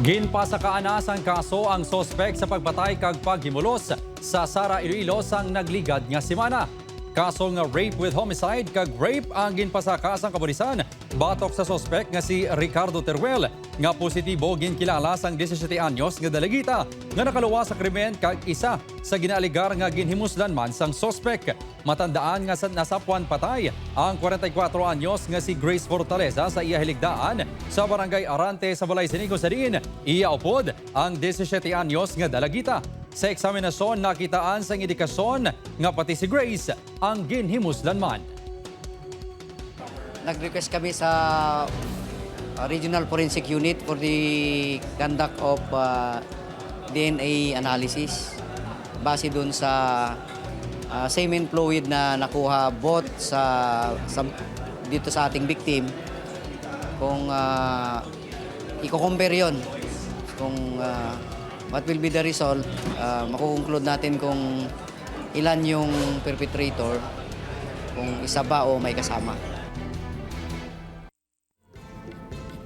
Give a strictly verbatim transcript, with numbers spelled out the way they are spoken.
Ginpasakaan na sang kaso ang suspek sa pagpatay kag paghimulos sa Sara, Iloilo sang nagligad nga semana. Kaso nga rape with homicide kag rape ang ginpasaka sang kapulisan batok sa suspek nga si Ricardo Teruel, nga positibo ginkilala sang disisiete anyos nga dalagita nga nakaluwas sa krimen kag isa sa ginaalegar nga ginhimuslan man sang suspek. Matandaan nga sa nasapwan patay ang kwarenta y kuwatro anyos nga si Grace Fortaleza sa iya hiligdaan sa Barangay Arante sa balay sini, kung sa diin iya upod ang disisiete anyos nga dalagita. Sa eksaminasyon, nakitaan sang indikasyon nga pati si Grace ang ginhimuslan man. Nag-request kami sa uh, Regional Forensic Unit for the conduct of uh, D N A analysis base dun sa uh, semen fluid na nakuha both sa, sa dito sa ating victim, kung uh, i-compare yon, kung uh, what will be the result, uh, makukonclude natin kung ilan yung perpetrator, kung isa ba o may kasama.